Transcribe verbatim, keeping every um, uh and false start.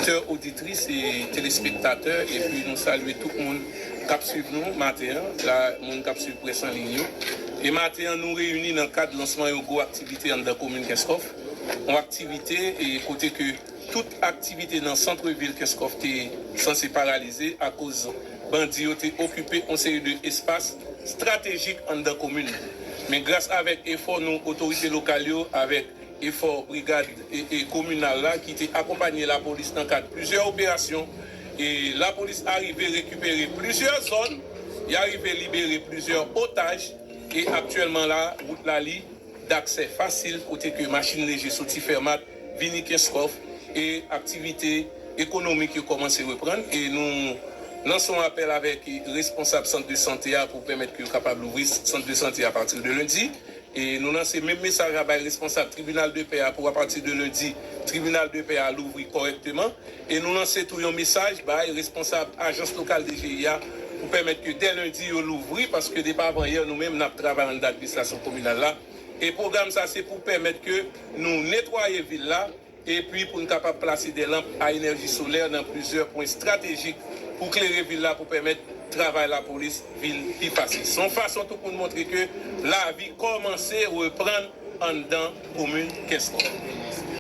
Oditris e telespektatè, epi nou salye tout moun k ap swiv nou maten an, la, moun k ap swiv près an liy yo. E maten an, nou reyini nan kad lansman yon gwo aktivite anndan komin Kenskòf. Yon aktivite e kote ke tout aktivite nan sant vil Kenskòf te sanse paralize akoz bandi yo te okipe yon seri de espas estratejik anndan komin nan. Men gras avèk efò nou, otorite lokal yo, avèk efò brigad e, e kominal la ki te akonpanye lapolis nan kad plizyè operasyon. E lapolis arive rekipere plizyè zòn, y arive libere plizyè otaj, e aktyèlman la, wout la li daksè fasil kote ke machin leje soti Fèmat vini Kenskòf e aktivite ekonomik yo kòmanse reprann. E nou lanse yon apèl avèk responsab sant de sante a pou pèmèt ke yo kapab louvri sant de sante a apati de lendi. E nou lanse menm mesaj la bay responsab tribinal de pè a pou apati de lendi, tribinal de pè a louvri kòrèkteman. E nou lanse tou yon mesaj bay responsab ajans lokal D G I a pou pèmèt ke dè lendi yo louvri, paske depi avan yè nou menm n ap travay anndan administrasyon kominal la. E pwogram sa se pou pèmèt ke nou netwaye vil la, epi pou n kapab plase de lanp a enèji solè nan plizyè pwen estratejik pou klere vil la, pou pèmèt travay lapolis vin pi fasil. Se yon fason tou pou n montre ke lavi kòmanse reprann anndan komin Kenskòf.